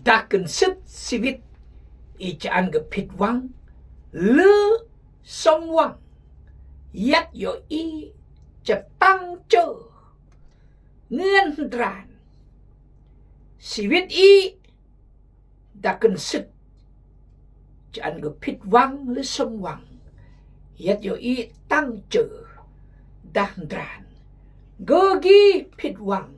Đã cần sứt si wit, ih cha ăn gơ phịt wăng, lư sông wăng, yet yo ih cha tăng chơ, ngươn hndran. Si wit ih đã cần sứt, cha ăn gơ phịt wăng, lư sông wăng, yet yo ih tăng chơ, dah hndran. Gơ gi phịt wăng.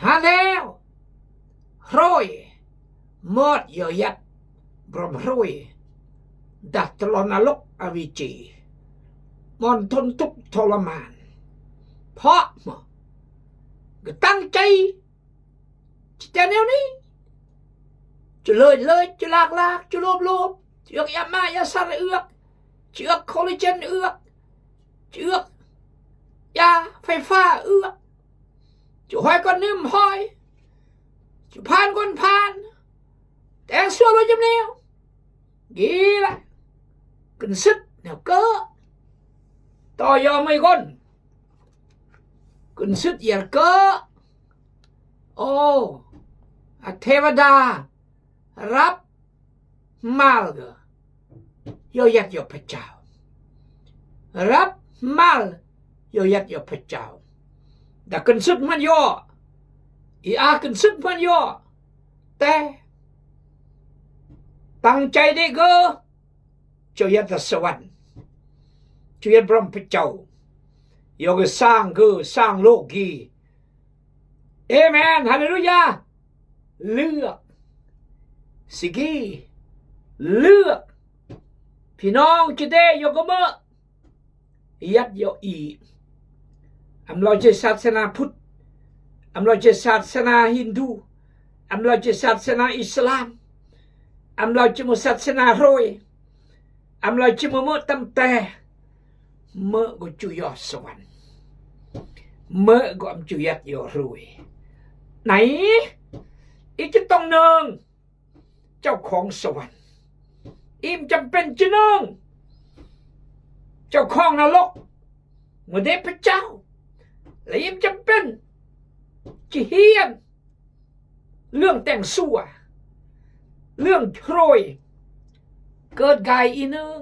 Hā leo, hrôi, mot yo yat, brom hrôi, dah tlon alok avichi, mon thôn tuk tholaman. Pho mo, gơ tăng chay, chi tê nêu ni, chi lơi lơi, chi lak lak, chi lôp lôp, chi ước ya ma ya sar ước, chi ước collagen ước, chi ước ya phai pha ước, chi hoi kon nưm hoi, chi phan kon phan, teng sua lôi jâm nêu. Gila. Cần sứt nêu cơ. To yo mây kon. Cần sứt yar cơ. Ô, a thê va đa. Rap mal gơ. Yo yat yo pachao. Rap mal yo yat yo pachao. Đã cần sứt man yo. Ih a cần sứt man yo. Tê. Tăng chay đê gơ. Cho yat ta sawan. Cho yat brom pachao. Yo gơ sang gơ, sang lô gi. Amen. Haleluya. ເລືອກ ຊິກີ ເລືອກ ພີ່ນ້ອງຈະເດ ໂຍກະເມີ ຍັດ ໂຍອີ ອຳລອຍເຈສາສະໜາພຸດ ອຳລອຍເຈສາສະໜາຮິນດູ ອຳລອຍເຈສາສະໜາອິດສະລາມ ອຳລອຍເຈມສາສະໜາໂຣຍ ອຳລອຍເຈມເມີ ຕຳແຕ່ ເມີກໍຈຸຍອດສະຫວັນ ເມີກໍອຳຈຸຍັດຍອດໂຣຍ ໄນ ອີກຈະຕ້ອງເນີງ ເຈົ້າຂອງສະຫວັນ ອີມຈຳເປັນຈະເນີງ ເຈົ້າຂອງນະລົກ ເມື່ອເດພະເຈົ້າ ແລະ ອີມຈຳເປັນຈະຮຽນ ເລື່ອງແຕ່ງຊົ່ວ ເລື່ອງໂຮຍ ເກີດກາຍອີໜຶ່ງ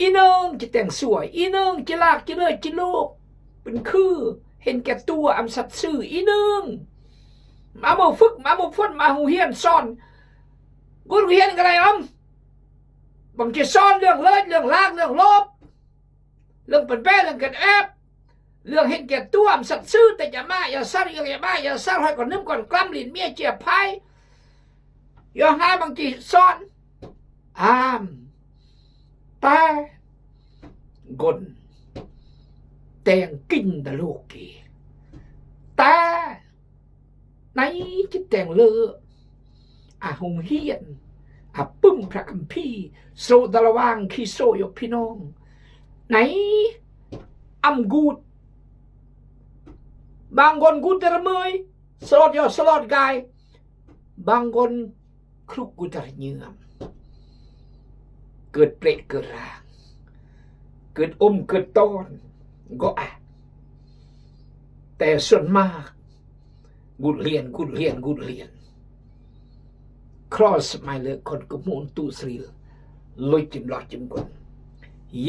ອີໜຶ່ງຈະແຕ່ງຊົ່ວ ອີໜຶ່ງຈະລາກຈະເລີດຈະໂລບ ເປັນຄືເຫັນແກ່ຕົວ ອຳສັດຊື່ ອີໜຶ່ງ ມາບໍ່ຝຶກ ມາບໍ່ຝົນ ມາໂຮງຮຽນສອນ ກົດໂຮງຮຽນກໍໄດ້ອຳ ບາງທີສອນເລື່ອງເລີດ ເລື່ອງລາກ ເລື່ອງໂລບ ເລື່ອງປັນແປ ເລື່ອງກັນແອບ ເລື່ອງເຫັນແກ່ຕົວ ອຳສັດຊື່ ແຕ່ຢ່າມາ ຢ່າສັດ ເລື່ອງຢ່າມາ ຢ່າສັດ ໃຫ້ກ່ອນໜຶ່ງກ່ອນກລຳ ຫຼິ້ນເມຍເຈຍໄພ ຢ່າຫາບາງທີສອນ ອາມ ແຕ່ ກົນ ແຕ່ງກິນຕະໂລກີ ແຕ່ ໄນ ຈິດແຕ່ງເລີ ອາ ໂຮງຮຽນ ອາ ປຶ້ມພະຄຳພີ ໂຊດາລະຫວ່າງ ຄີໂຊ ໂຍພີ່ນ້ອງ ໄນ ອຳກູດ ບາງຄົນກູດແຕ່ລະເມີຍ ສະຫຼອດຢອດສະຫຼອດກາຍ ບາງຄົນ ຄລຸກກຸຕະເຫຍື່ອມ ເກີດເປຣດເກີດຮ່າງ ເກີດອົມເກີດຕ້ອນກໍອາດ ແຕ່ສ່ວນມາກ ກຸດລຽນ ກຸດລຽນ ກຸດລຽນ ຄຣອສມາຍເລີກຄົນກະມູນຕູສະລິລ ລຸຍຈິມຫຼອດຈິມກົນ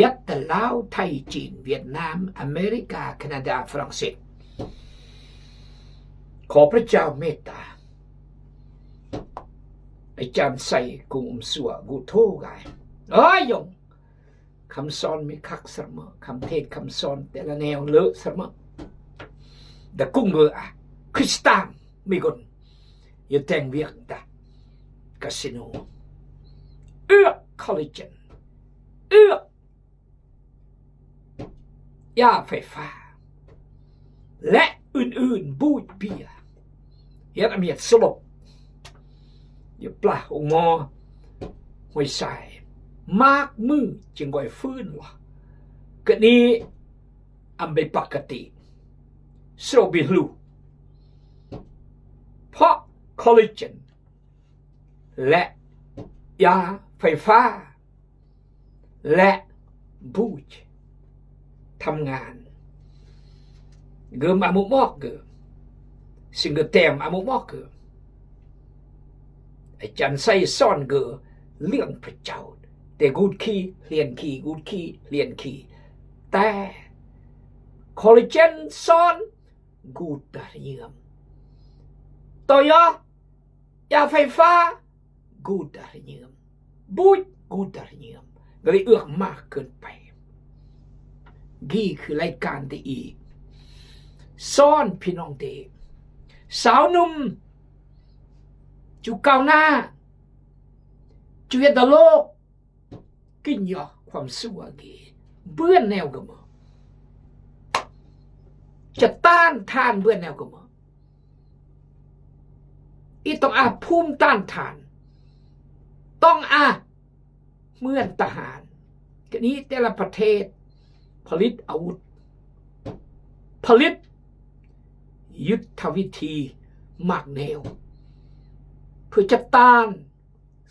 ຍັດຕະລາວ ໄທ ຈີນ ຫວຽດນາມ ອາເມລິກາ ຄານາດາ ຝຣັ່ງເສດ ຂໍພະເຈົ້າເມດຕາ ອາຈານໄຊ ກຸງອຸມສັວ ກຸໂທກາຍ ເອີຍ ຍົງ ຄຳສອນມີຄັກສະເໝີ ຄຳເທດຄຳສອນແຕ່ລະແນວເລີະສະເໝີ ດະກຸງເກີອາ ຄຣິສຕາມ ມີກຸນ ຍະແຕງວຽກດາ ກາຊິໂນ ເອືອກ ຄໍລລາເຈນ ເອືອກ ຢາໄຟຟ້າ ແລະ ອື່ນໆ ບູດເບຍ ເຮັດອຳເຮັດສະຫຼົບ ຢູ່ປາຫົງໝໍ ຫ້ວຍຊາຍ ມາກມືຈຶ່ງກ່ອຍຟື້ນວະ ກະນີ້ອຳເປັນປົກກະຕິ ໂຊບິລູ ເພາະຄໍລລາເຈນ ແລະ ຢາໄຟຟ້າ ແລະ ບູດທຳງານ ເກີມອາມຸມອກເກີມ Singgetem amuk mok ke. Ajan sai son ke liang pecau. Te gut ki, lian ki, gut ki, lian ki. Te collagen son gut dah nyiam. Toyo, ya fai fa, gut dah nyiam. Buit, gut dah nyiam. ກໍເລີຍເອືອກມາກເກີນໄປ. ນີ້ຄືລາຍການທີ່ອີກ ສອນພີ່ນ້ອງເດ ສາວໜຸ່ມ ຈຸກ້າວໜ້າ ຈຸເຮັດຕະໂລກ ກິນຢາຄວາມຊົ່ວກີ້ ເບື່ອແນວກໍບໍ່ ຈະຕ້ານທານເບື່ອແນວກໍບໍ່. ອີຕ້ອງອາພູມຕ້ານທານ ຕ້ອງອາເໝືອນທະຫານ. ກະນີ້ແຕ່ລະປະເທດຜະລິດອາວຸດ ຜະລິດຍຸດທະວິທີໝາກແນວ ເພື່ອຈະຕ້ານ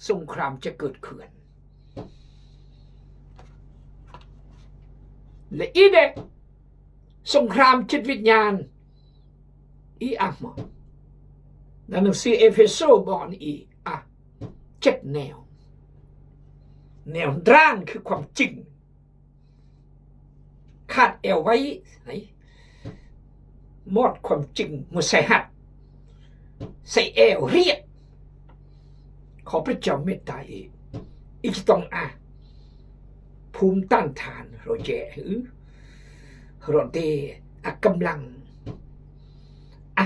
ສົງຄຣາມຈະເກີດຂຶ້ນ ແລະ ອີເດ ສົງຄຣາມຈິດວິນຍານ ອີອາມອ ໃນໜັງສືເອເຟໂຊບອກອີອາ ເຈັດແນວ ແນວດ້ານຄືຄວາມຈິງ ຄາດແອວໄວ້ ໃຫ້ມອດຄວາມຈິງມາໃສ່ຫັດ ໃສ່ແອວຮຽບ. ຂໍພະເຈົ້າເມດຕາອີກ ອີກຕ້ອງອາ ພູມຕ້ານທານໂຣເຈ ຫຼື ໂຣເຕ ອາ ກຳລັງ ອາ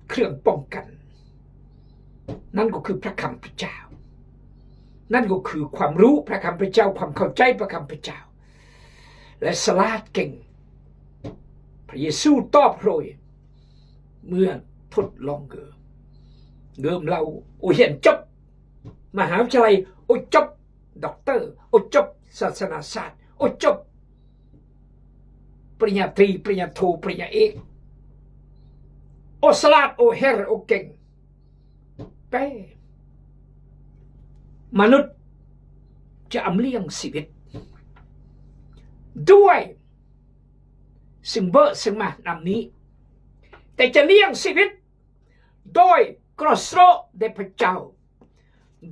ເຄື່ອງປ້ອງກັນ. ນັ້ນກໍຄືພະຄຳພະເຈົ້າ. ນັ້ນກໍຄືຄວາມຮູ້ພະຄຳພະເຈົ້າ, ຄວາມເຂົ້າໃຈພະຄຳພະເຈົ້າ ແລະ ສະຫຼາດເກັ່ງ. ພະເຢຊູຕອບໂລຍເມື່ອທົດລອງເກີມ. ເກີມເລົ່າ ໂອ ຮຽນຈົບມະຫາວິທະຍາໄລ, ໂອ ຈົບ ດັອກເຕີ, ໂອ ຈົບສາສະນາສາດ, ໂອ ຈົບປະລິນຍາຕີ, ປະລິນຍາໂທ, ປະລິນຍາເອກ, ໂອ ສະຫຼາດ, ໂອ ເຮັດ, ໂອ ເກັ່ງ. ແປ ມະນຸດຈະອຳລ້ຽງຊີວິດດ້ວຍສິ່ງເບີດສິ່ງມານຳນີ້, ແຕ່ຈະລ້ຽງຊີວິດໂດຍກຣາສໂລແດ່ພະເຈົ້າ.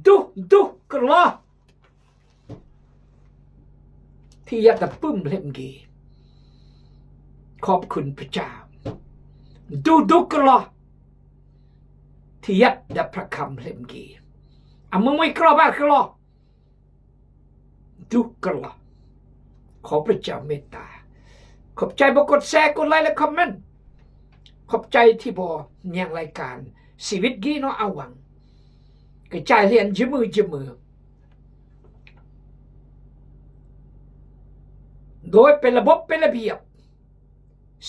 ດຸ ດຸກຣອ ທີ່ຢາກຕະປຶ້ມເຫຼັ້ມກີ ຂອບຄຸນພະເຈົ້າ. ດຸ ດຸກຣອ ທີ່ຢາກດະພະຄຳເຫຼັ້ມກີ ອາມະມຸຍກຣອບາກຣອ ດຸກຣອ. ຂໍພະເຈົ້າເມດຕາ. ຂອບໃຈບໍ່ກົດແຊ, ກົດໄລ ແລະ ຄອມເມັນ. ຂອບໃຈທີ່ບໍ່ຍ່າງລາຍການຊີວິດກີເນາະ ອາວັງ. ກະຈາຍຫຼຽນຈະມືຈະມື ໂດຍເປັນລະບົບເປັນລະບຽບ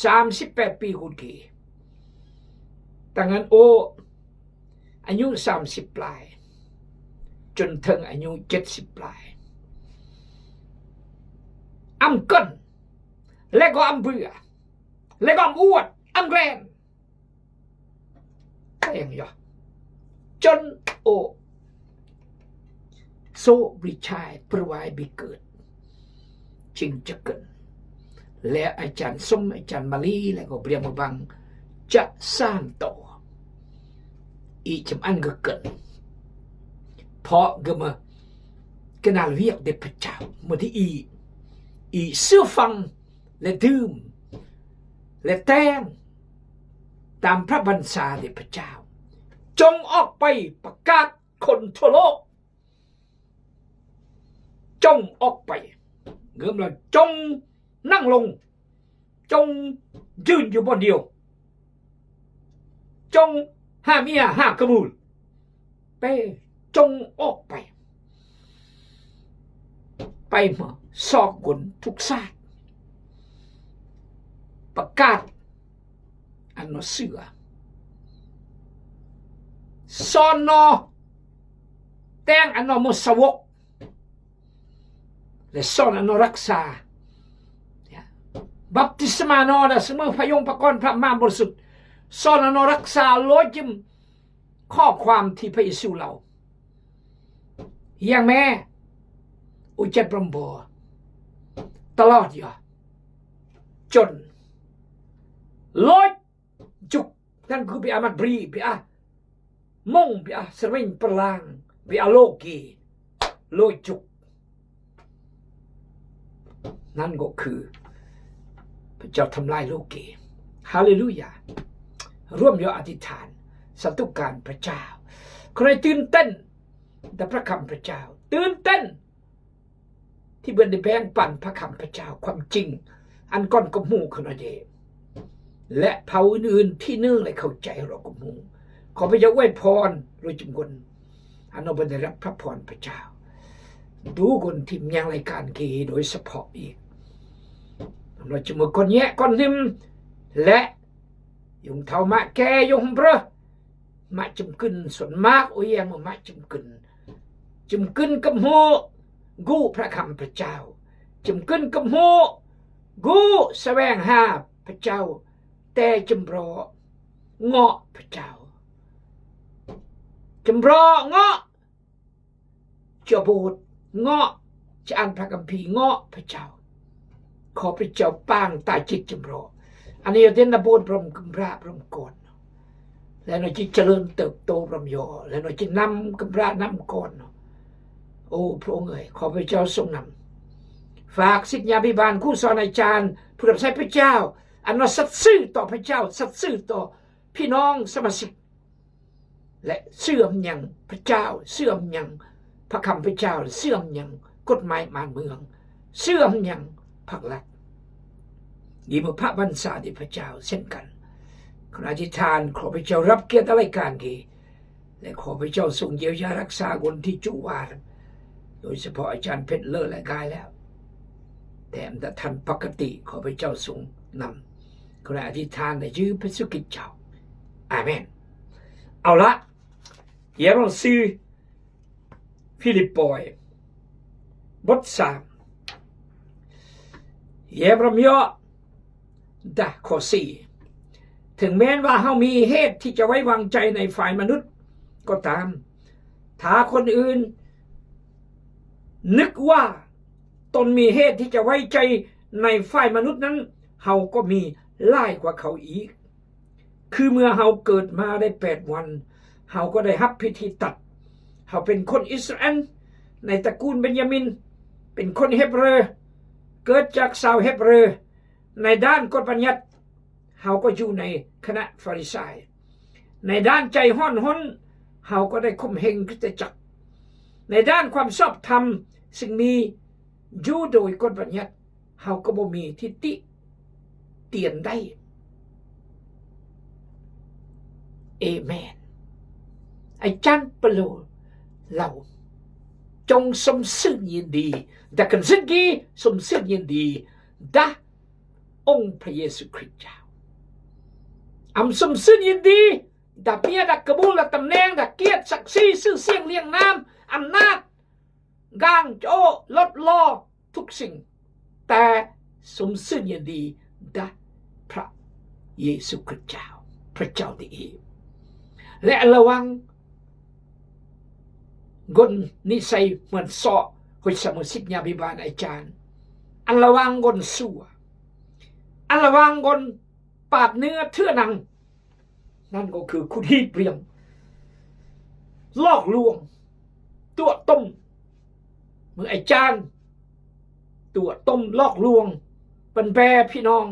ສາມສິບແປດປີກຸນກີ ຕັ້ງແຕ່ໂອ ອາຍຸສາມສິບປາຍ ຈົນເຖິງອາຍຸເຈັດສິບປາຍ ອຳເກີນ ແລະ ກໍອຳເບື່ອ ແລະ ກໍອຳອວດ ອຳແກລນ ແຕ່ງຢອກ ຈົນໂອ ໂຊວິຊາຍປະວາຍບິເກີດ ຈຶ່ງຈະເກີນ ແລະ ອາຈານສົມ ອາຈານມາລີ ແລະ ກໍເບຣຍມະບັງ ຈະສານຕໍ່ ອີຈຳອັນກໍເກີນ ເພາະກໍມາກະນາລວຽກເດພະເຈົ້າ ເມື່ອທີ່ອີ ອີເຊື່ອຟັງ ແລະ ດື່ມ ແລະ ແຕ່ງຕາມພະບັນຊາເດພະເຈົ້າ. ຈົ່ງອອກໄປປະກາດຄົນທົ່ວໂລກ. ຈົ່ງອອກໄປ. ເງິມລະ ຈົ່ງນັ່ງລົງ. ຈົ່ງຢືນຢູ່ບ່ອນດຽວ. ຈົ່ງຫາເມຍຫາກະມູນ. ເປ້ ຈົ່ງອອກໄປ. ໄປມາຊອກຄົນທຸກຊາດ. ປະກາດ ອັນນອເຊື່ອ ສອນນອ ແຕ່ງອັນນອມະສາວົກ ແລະ ສອນອັນນອຮັກສາ ບັບຕິສມານອ ແລະ ສະເໝີພະຍົງພະກອນພະມານບໍລິສຸດ ສອນອັນນອຮັກສາໂລຈິມ ຂໍ້ຄວາມທີ່ພະເຢຊູເລົ່າ ຢ່າງແມ່ອຸເຈັດບຳບໍ ຕະຫຼອດຢອ ຈົນໂລດ ຈຸກ Nan kū pia mat bri, pia mong, pia sering perlang, pia loki, lojug. ນັ້ນກໍຄືພະເຈົ້າທຳລາຍໂລເກ. ຮາເລລູຢາ! ຮ່ວມຢໍອະທິຖານສາທຸການພະເຈົ້າ. ຂໍໃຫ້ຕື່ນເຕັ້ນຕໍ່ພະຄຳພະເຈົ້າ, ຕື່ນເຕັ້ນທີ່ເພິ່ນໄດ້ແບ່ງປັນພະຄຳພະເຈົ້າ, ຄວາມຈິງອັນກ່ອນກຳຮູ້ຂອງພະເຈົ້າ ແລະ ເຜົ່າອື່ນໆທີ່ເນີແລະເຂົ້າໃຈຮອດກຳຮູ້. ຂໍພະເຈົ້າອວຍພອນໂດຍຈຸມຄົນ ອັນເຮົາບໍ່ໄດ້ຮັບພະພອນພະເຈົ້າ. ດູຄົນທີ່ມາຍັງລາຍການເກໂດຍສະເພາະອີກ. ເຮົາຈະເມືອກ່ອນແຍະກ່ອນໜຶ່ມ ແລະ ຍຸງເຖົ້າມະແກ່ ຍຸງເຣີ ມະຈຳກຶນ ສ່ວນມາກ ໂອເຢຍມ ມະຈຳກຶນ. ຈຳກຶນກັບຮູ້ ຮູ້ພະຄຳພະເຈົ້າ. ຈຳກຶນກັບຮູ້ ຮູ້ສະແຫວງຫາພະເຈົ້າ. ແຕ່ຈຳເຣາະເງາະພະເຈົ້າ. ຈຳເຣາະເງາະ ຈະໂບດເງາະ ຈະອ່ານພະຄຳພີເງາະພະເຈົ້າ. ຂໍພະເຈົ້າປາງຕາຈິດຈຳເຣາະ. ອັນນີ້ເຮັດໃຫ້ນະໂບດບຣມກຳລາບຣມກ່ອນ ແລະ ນອຈິດຈະເລີນເຕີບໂຕບຣມຢໍ ແລະ ນອຈິດນຳກຳລານຳກ່ອນ. ໂອ ພະອົງເອີຍ, ຂໍພະເຈົ້າຊົງນຳ. ຝາກສິດຍາພິບານ, ຄູສອນ, ອາຈານ, ຜູ້ຮັບໃຊ້ພະເຈົ້າ ອັນວ່າສັດຊື່ຕໍ່ພະເຈົ້າ, ສັດຊື່ຕໍ່ພີ່ນ້ອງສະມາຊິກ ແລະ ເຊື່ອມຍັງພະເຈົ້າ, ເຊື່ອມຍັງພະຄຳພະເຈົ້າ, ເຊື່ອມຍັງກົດໝາຍບ້ານເມືອງ, ເຊື່ອມຍັງພັກລັດ. ນີ້ເມື່ອພະບັນຊາທີ່ພະເຈົ້າເຊັ່ນກັນ. ຂໍອະທິຖານ, ຂໍພະເຈົ້າຮັບກຽດໃນລາຍການນີ້ ແລະ ຂໍພະເຈົ້າຊົງຢຽວຢາຮັກສາຄົນທີ່ຈຸວານ, ໂດຍສະເພາະອາຈານເພັດເລີ ແລະ ກາຍແລ້ວ ແຖມແຕ່ທ່ານປົກກະຕິ, ຂໍພະເຈົ້າຊົງນຳ. ຂໍອະທິຖານໃນຊື່ພະເຢຊູຄຣິດເຈົ້າ. ອາເມນ. ເອົາລະ, ຢຽມເຮົາຊື່ຟີລິບປອຍ ບົດສາມ ຢຽມເຮົາເຍາະ ດາ ຂໍ້ສີ່ ເຖິງແມ່ນວ່າເຮົາມີເຫດທີ່ຈະໄວ້ວາງໃຈໃນຝ່າຍມະນຸດກໍຕາມ, ຖ້າຄົນອື່ນນຶກວ່າຕົນມີເຫດທີ່ຈະໄວ້ໃຈໃນຝ່າຍມະນຸດນັ້ນ, ເຮົາກໍມີຫຼາຍກວ່າເຂົາອີກ. ຄືເມື່ອເຮົາເກີດມາໄດ້ແປດວັນ, ເຮົາກໍໄດ້ຮັບພິທີຕັດ. ເຮົາເປັນຄົນອິດສະຣາແອນ ໃນຕະກູນເບັນຍາມິນ, ເປັນຄົນເຮັບເຣີ, ເກີດຈາກຊາວເຮັບເຣີ. ໃນດ້ານກົດບັນຍັດ, ເຮົາກໍຢູ່ໃນຄະນະຟາຣິໄຊ. ໃນດ້ານໃຈຮ້ອນຮົນ, ເຮົາກໍໄດ້ຂົ່ມເຫງຄຣິສຕະຈັກ. ໃນດ້ານຄວາມຊອບທຳ, ຊຶ່ງມີຢູ່ໂດຍກົດບັນຍັດ, ເຮົາກໍບໍ່ມີທິດຕິຕຽນໄດ້. ເອເມນ. ອາຈານເປໂລເລົ່າ, ຈົ່ງຊົມຊື່ນຍິນດີ, ດາການຊຶກກີຊົມຊື່ນຍິນດີ, ດາ ອົງພະເຢຊູຄຣິດເຈົ້າ. ອຳຊົມຊື່ນຍິນດີ, ດາເມຍ, ດາກະບູນ, ດາຕຳແໜ່ງ, ດາກຽດສັກສີ, ຊື່ສຽງ, ລຽງນາມ, ອຳນາດ, ກາງໂຈ, ລົດລໍ, ທຸກສິ່ງ, ແຕ່ຊົມຊື່ນຍິນດີ ດາພະເຢຊູຄຣິດເຈົ້າ, ພະເຈົ້າທີ່ອີ. ແລະ ລະວັງ ກົນນິໄສເໝືອນເຊາະ, ໂຮຍສະໝູສິດຍາພິບານອາຈານ, ອັນລະວັງກົນຊົ່ວ, ອັນລະວັງກົນປາດເນື້ອເທື່ອໜັງ, ນັ້ນກໍຄືຂຸດຮີດວຽງ, ຫຼອກລວງ, ຕົວະຕົ້ມ, ເມື່ອອາຈານຕົວະຕົ້ມ, ຫຼອກລວງ, ປັນແປພີ່ນ້ອງ,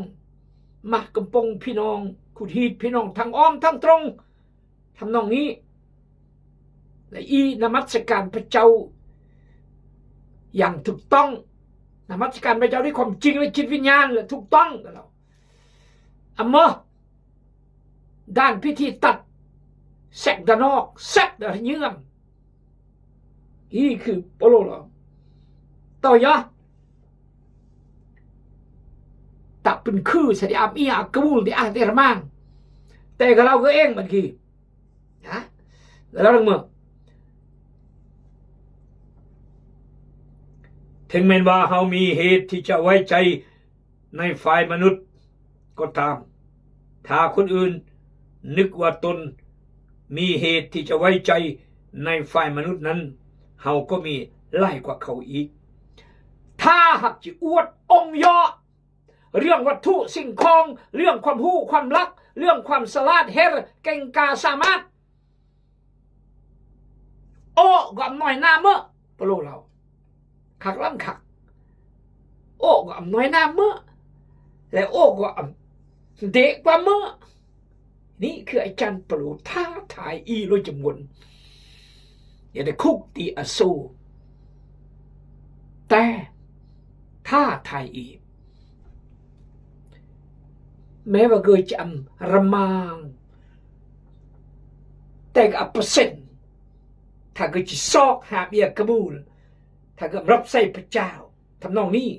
ໝາກກຳປົງພີ່ນ້ອງ, ຂຸດຮີດພີ່ນ້ອງ ທັງອ້ອມທັງຕົງ. ທຳນອງນີ້ ແລະ ອີ ນະມັດສະການພະເຈົ້າຢ່າງຖືກຕ້ອງ, ນະມັດສະການພະເຈົ້າດ້ວຍຄວາມຈິງ ແລະ ຈິດວິນຍານ ແລະ ຖືກຕ້ອງ. ອາມາ ດ້ານພິທີຕັດ, ແຊກດານອກ, ແຊກດາເຍື່ອມ. ອີ ຄືໂປໂລເລົ່າ. ຕໍ່ຢາ ຕະປຶນຄືສະດິອາມອີອາກະບູນດິອາເຕຣະມາງ ແຕ່ກະລາວກະເອງບັດກີ ນະ ກະລາວເລື່ອງເມືອງ. ເຖິງແມ່ນວ່າເຮົາມີເຫດທີ່ຈະໄວ້ໃຈໃນຝ່າຍມະນຸດກໍຕາມ, ຖ້າຄົນອື່ນນຶກວ່າຕົນມີເຫດທີ່ຈະໄວ້ໃຈໃນຝ່າຍມະນຸດນັ້ນ, ເຮົາກໍມີຫຼາຍກວ່າເຂົາອີກ. ຖ້າຫາກຈະອວດອົງເຍາະ ເລື່ອງວັດຖຸສິ່ງຂອງ, ເລື່ອງຄວາມຮູ້ຄວາມລັກ, ເລື່ອງຄວາມສະຫຼາດ ເຮັດເກັ່ງກ້າສາມາດ. ໂອ້ກໍອຳນວຍໜ້າເມີ້ ປະໂລເຮົາ ຄັກລ້ຳຄັກ. ໂອ້ກໍອຳນວຍໜ້າເມີ້ ແລະ ໂອ້ກໍອຳເດກວ່າເມີ້. ນີ້ຄືອາຈານປະໂລທ້າທາຍອີ່ໂລຈຳນວນ ຢ່າໄດ້ຄຸກຕີອາໂສ ແຕ່ທ້າທາຍອີ່ ແມ້ວ່າເກີດຈະອຳລະມາງ ແຕ່ກໍອັບປະເຊັນ ຖ້າເກີດຊິຊອກຫາເບຍກະບູນ ຖ້າເກີດຮັບໃຊ້ພະເຈົ້າ ທຳນອງນີ້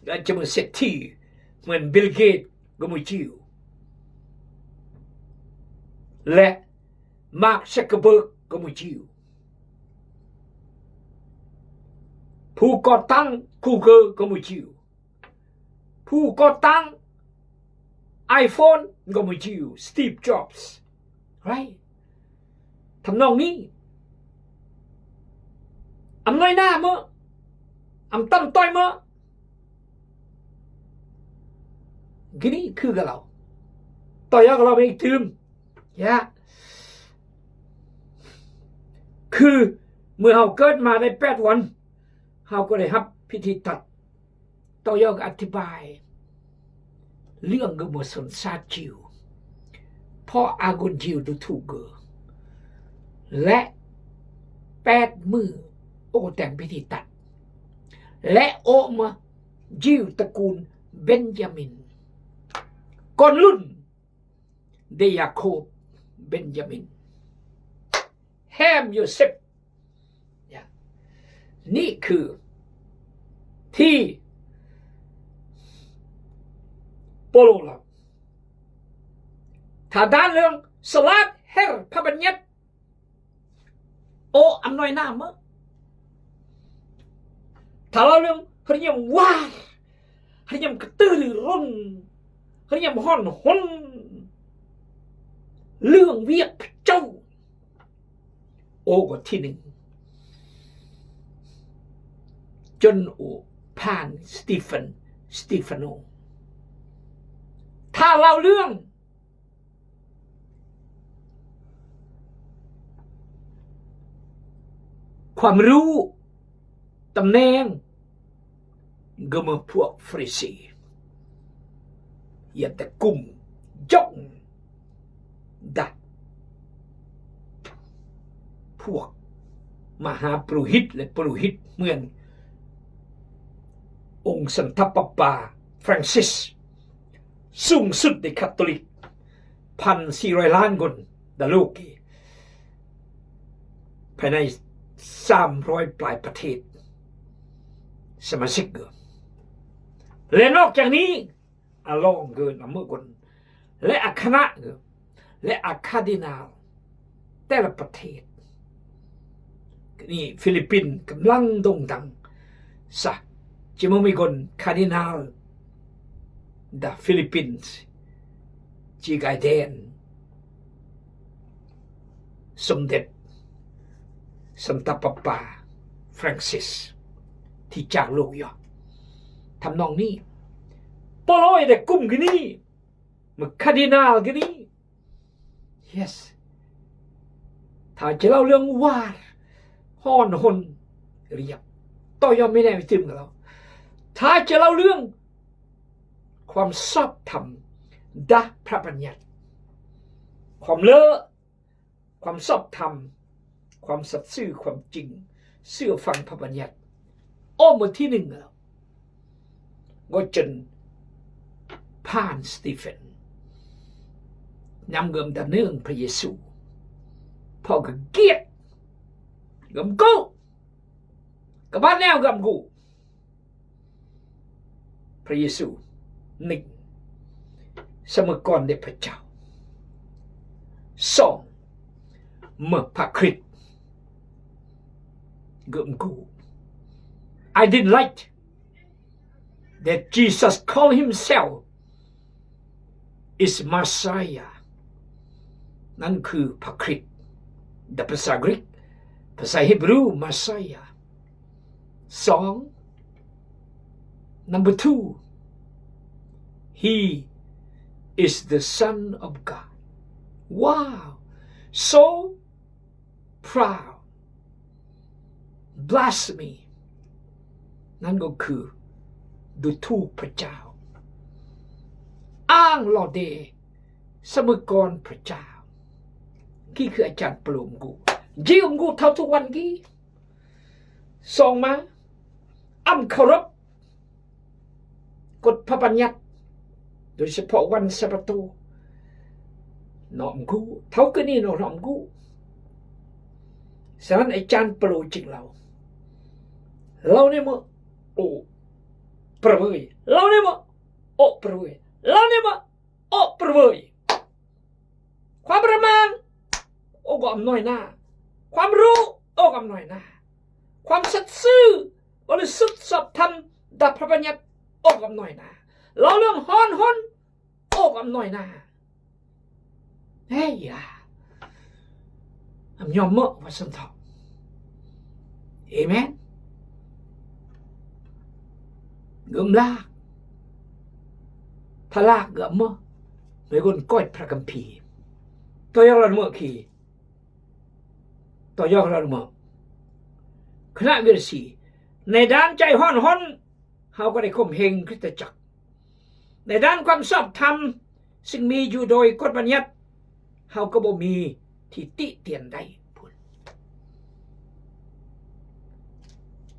ອາດຈະເໝືອນເສດຖີ ເໝືອນບິລເກດກໍບໍ່ຈິວ ແລະ ມາກ ຊັກເກີເບີກກໍບໍ່ຈິວ ຜູ້ກໍ່ຕັ້ງກູເກີລກໍບໍ່ຈິວ ຜູ້ກໍ່ຕັ້ງໄອໂຟນກໍບໍ່ຈິວ ສະຕີບ ຈອບສ໌ ໄຣ ທຳນອງນີ້ ອຳນວຍໜ້າເມີ້ ອຳຕຳຕ້ອຍເມີ້ ກິນີ້ຄືກັນລາວ ຕໍ່ຍາກລາວໄປອີກຕື່ມ ຍາ ຄືເມື່ອເຮົາເກີດມາໄດ້ແປດວັນ ເຮົາກໍໄດ້ຮັບພິທີຕັດ. ຕໍ່ຍອກອະທິບາຍເລື່ອງກະບົວຊົນຊາດຈິວ ເພາະອາກຸນຈິວດູຖືກເກີ ແລະ ແປດມື້ໂອແຕ່ງພິທີຕັດ ແລະ ໂອມາຈິວຕະກູນເບັນຢາມິນ ກ່ອນລຸນ ເດຍາໂຄບ ເບັນຢາມິນ ແຮມ ໂຢເຊັບ ນີ້ຄືທີ່ໂປໂລເລົ່າ ຖ້າດ້ານເລື່ອງສະຫຼາດເຮັດພະບັນຍັດ ໂອ ອຳນວຍໜ້າເມີ້ ຖ້າເລົ່າເລື່ອງຮະຍຳຫວາດ ຮະຍຳກະຕືລືຣົນ ຮະຍຳຮ້ອນຮົນ ເລື່ອງວຽກພະເຈົ້າ ໂອກໍທີໜຶ່ງ ຈົນໂອຜ່ານສະຕີເຟັນ ສະຕີເຟັນໂນ ຖ້າເລົ່າເລື່ອງ ຄວາມຮູ້ ຕຳແໜ່ງ ກໍເໝືອນພວກຟາຣິສີ ຢ່າແຕ່ກຸມຢອງດະ ພວກມະຫາປຸໂຣຫິດ ແລະ ປຸໂຣຫິດເໝືອນອົງສັນຕະປາປາຟຣັງຊິສ ສູງສຸດໃນຄາໂຕລິກ ພັນສີ່ຮ້ອຍລ້ານຄົນດາໂລເກ ພາຍໃນສາມຮ້ອຍປາຍປະເທດສະມາຊິກ ແລະ ນອກຈາກນີ້ ອາລອງເກີນອາເມີກົນ ແລະ ອາຄະນະ ແລະ ອາຄາດີນາລ ແຕ່ລະປະເທດ ນີ້ຟີລິບປິນກຳລັງໂດ່ງດັງ ສະ ຈິມມີກົນ ຄາດີນາລ ດາຟີລິບປິນ ຈີກາຍແດນ ສົມເດັດສັນຕະປາປາຟຣັງຊິສ ທີ່ຈາກໂລກຢູ່ ທຳນອງນີ້ ໂປໂລໄດ້ກຸມກະນີ້ ເມື່ອຄາດີນາລກະນີ້ Yes ຖ້າຈະເລົ່າເລື່ອງຫວາດຮ້ອນຮົນ ລຽບ ຕໍ່ຍອມມີແນວຕື່ມກັນແລ້ວ ຖ້າຈະເລົ່າເລື່ອງຄວາມຊອບທຳ ດາພະບັນຍັດ ຄວາມເລີ ຄວາມຊອບທຳ ຄວາມສັດຊື່ ຄວາມຈິງ ເຊື່ອຟັງພະບັນຍັດ ໂອ ເມື່ອທີໜຶ່ງແລ້ວ ກໍຈົນຜ່ານສະຕີເຟັນ ຍຳເກີມດາເນີງພະເຢຊູ ເພາະກະກຽດ ກຳກູ ກະບາດແນວກຳກູ ພະເຢຊູ ໜຶ່ງ ສະເໝີກ່ອນແດ່ພະເຈົ້າ ສອງ ເມື່ອພະຄຣິດ ເກີມກູ I didn't like that Jesus called himself is Messiah ນັ້ນຄືພະຄຣິດ ໃນພາສາກຣີກ ພາສາຮີບຣູ Messiah ສອງ number two he is the Son of God. Wow! So proud. Blasphemy. ນັ້ນກໍຄືດູຖູກພະເຈົ້າ, ອ້າງຫຼໍ່ເດສະເໝີກອນພະເຈົ້າ. ນີ້ຄືອາຈານປະໂລມກູ, ຍິງອຳກູເທົ່າທຸກວັນກີ້. ສອງມາ, ອຳເຄົາລົບກົດພະບັນຍັດ, ໂດຍສະເພາະວັນຊະບາໂຕ. ນ້ອງອຳກູ, ເທົ່າຄືນີ້ນ້ອງອຳກູ. ສະນັ້ນອາຈານປະໂລຈຶ່ງເລົ່າ, ເລົ່າໃນມື້ໂອປະເວີຍ, ເລົ່າໃນມື້ໂອປະເວີຍ, ເລົ່າໃນມື້ ໂອປະເວີຍ. ຄວາມປະມານ ໂອກອຳນ້ອຍໜ້າ, ຄວາມຮູ້ ໂອກອຳນ້ອຍໜ້າ, ຄວາມສັດຊື່ ບໍລິສຸດຊອບທຳ ຕາມພະບັນຍັດ ໂອກອຳນ້ອຍໜ້າ, ເລົ່າເລື່ອງຮ້ອນຮົນ ໂອກອຳນ້ອຍໜ້າ. ເຮີຍຢາ ອຳຍອມເໝີ ວ່າຊັ້ນເຖາະ. ເອແມນ. ເງິ້ມລາກ ພະລາກເກືອບເໝີ ເປັນຄົນກ້ອຍພະຄຳພີ. ຕົວຢ່າງລະເໝີຄີ ຕົວຢ່າງລະເໝີ ຄະນະວິລະສີ. ໃນດ້ານໃຈຮ້ອນຮົນ ເຮົາກໍໄດ້ຂົ່ມເຫງຄຣິສຕະຈັກ. ໃນດ້ານຄວາມຊອບທຳ ຊຶ່ງມີຢູ່ໂດຍກົດບັນຍັດ ເຮົາກໍບໍ່ມີທີ່ຕິຕຽນໄດ້ພຸ້ນ.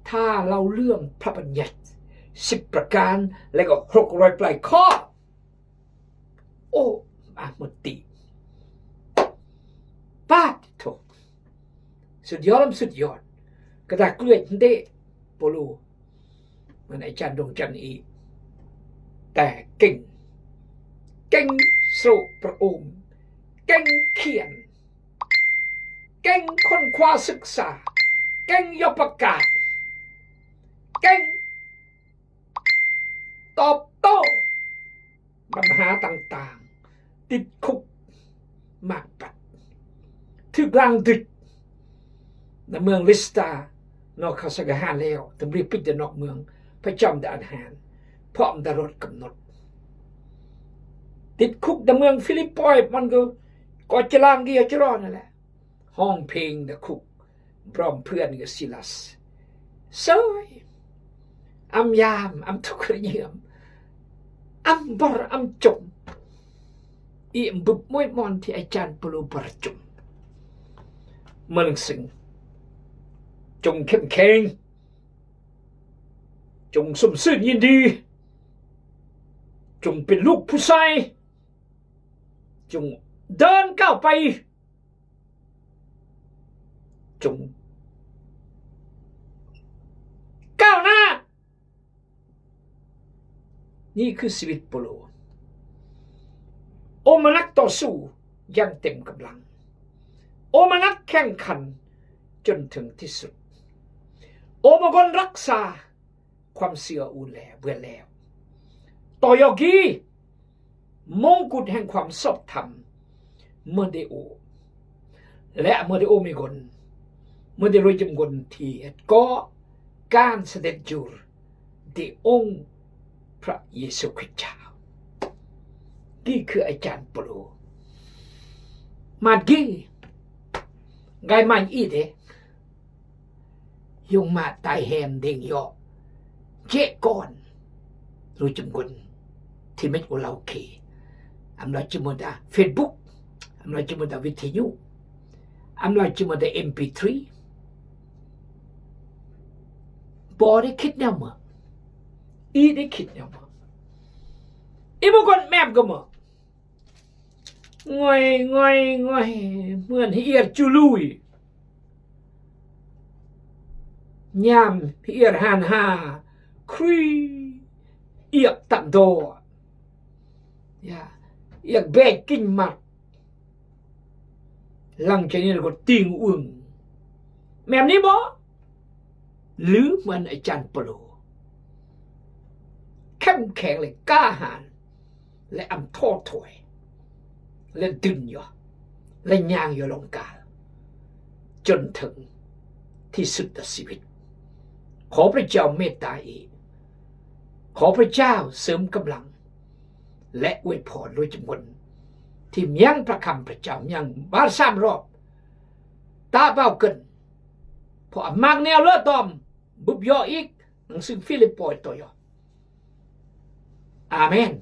ຖ້າເລົ່າເລື່ອງພະບັນຍັດສິບປະການ ແລະກໍຫົກຮ້ອຍປາຍຂໍ້ ໂອ້ ອາມຸດຕິ ປາດໂທ ສຸດຍອດ ສຸດຍອດ ກະຕາເກືອຍເດ ໂປໂລ ມັນອາຈານດວງຈັນອີກ ແຕ່ເກັ່ງ ເກັ່ງໂຊປະໂອມ ເກັ່ງຂຽນ ເກັ່ງຄົ້ນຄວ້າສຶກສາ ເກັ່ງຢອກປະກາດ ເກັ່ງ ຕອບໂຕ້ບັນຫາຕ່າງໆ, ຕິດຄຸກມາກປັດ, ຖືກລາງດຶກໃນເມືອງລິສຕາ, ນອກເຂົ້າສັງກະຫານແລ້ວ, ຕຳຫຼວດປິດແຕ່ນອກເມືອງ, ປະຈຳແຕ່ອັນຫານ, ພ້ອມຕະຫຼອດກຳນົດ. ຕິດຄຸກໃນເມືອງຟີລິບປອຍ, ມັນກໍ ກໍຈະລາງດຽວຈະລອນນັ້ນແຫຼະ. ຮ້ອງເພງໃນຄຸກ ພ້ອມເພື່ອນກັບຊີລາສ ເສີຍ ອຳຢາມ ອຳທຸກກະຍຽມ ອຳບໍຣ ອຳຈົມ ອີ່ມບຸບມວຍມອນທີ່ອາຈານໂປໂລປະຈຸມ. ເມືອງສິງ ຈົ່ງເຂັ້ມແຂງ, ຈົ່ງຊົມຊື່ນຍິນດີ, ຈົ່ງເປັນລູກຜູ້ຊາຍ, ຈົ່ງເດີນກ້າວໄປ. ຈົ່ງກ້າວໜ້າ. ນີ້ຄືຊີວິດໂປໂລ. ໂອມະນັດຕໍ່ສູ້ຢ່າງເຕັມກຳລັງ. ໂອມະນັດແຂ່ງຂັນຈົນເຖິງທີ່ສຸດ. ໂອມະກົນຮັກສາ ຄວາມເຊື່ອອຸ່ນແລ້ວ ເບືອແລ້ວ. ຕໍ່ຢອກກີ ມົງກຸດແຫ່ງຄວາມຊອບທຳ ເມເດໂອ ແລະ ເມເດໂອເມກົນ ເມເດໂຣຈິມກົນ ທີ່ເຮັດກໍ່ການສະເດັດຢູ່ທີ່ອົງພະເຢຊູຄຣິດເຈົ້າ. ນີ້ຄືອາຈານໂປໂລ. ມາດກີ ໄກມາອີເດ ຍົງມາຕາຍແຮມເດັງເຍາະ ເຈກອນ ໂຣຈິມກົນ ທີ່ເມັດໂອລາໂອເຄ ອຳລາຈິມມະດາເຟສບຸກ ອຳລາຈິມມະດາວິທະຍຸ ອຳລາຈິມມະດາເອັມພີທຣີ ບໍ່ໄດ້ຄິດແນວເໝີ ອີໄດ້ຄິດແນວເໝີ ອີບໍ່ກອນແມບກໍເໝີ. ງອຍ ງອຍ ງອຍ ເໝືອນຮຽດຈູລຸຍ ຍາມຮຽດຫານຫາ ຄຣີ ອຽບຕັກດໍ ຢາ ອຽບແບກກິນໝາກ ຫຼັງຈາກນີ້ລະກໍຕິ່ງອຶ່ງ ແມ່ນນີ້ບໍ່? ຫຼື ເໝືອນອາຈານໂປໂລ ເຂັ້ມແຂງ ແລະ ກ້າຫານ ແລະ ອຳທໍ້ຖອຍ ແລະ ດຶນຢອ ແລະ ຍ່າງຢໍລົງການ ຈົນເຖິງທີ່ສຸດຂອງຊີວິດ. ຂໍພະເຈົ້າເມດຕາອີກ. ຂໍພະເຈົ້າເສີມກຳລັງ ແລະ ອວຍພອນໂດຍຈຳນວນທີ່ມຽງພະຄຳພະເຈົ້າ ມຽງບາດສາມຮອບ ຕາເບົາເກີນ ເພາະອາມາກແນວເລີດຕອມ ບຸບຍໍອີກ ໜັງສືຟີລິບໂປຕໍ່ຍໍ. ອາເມນ.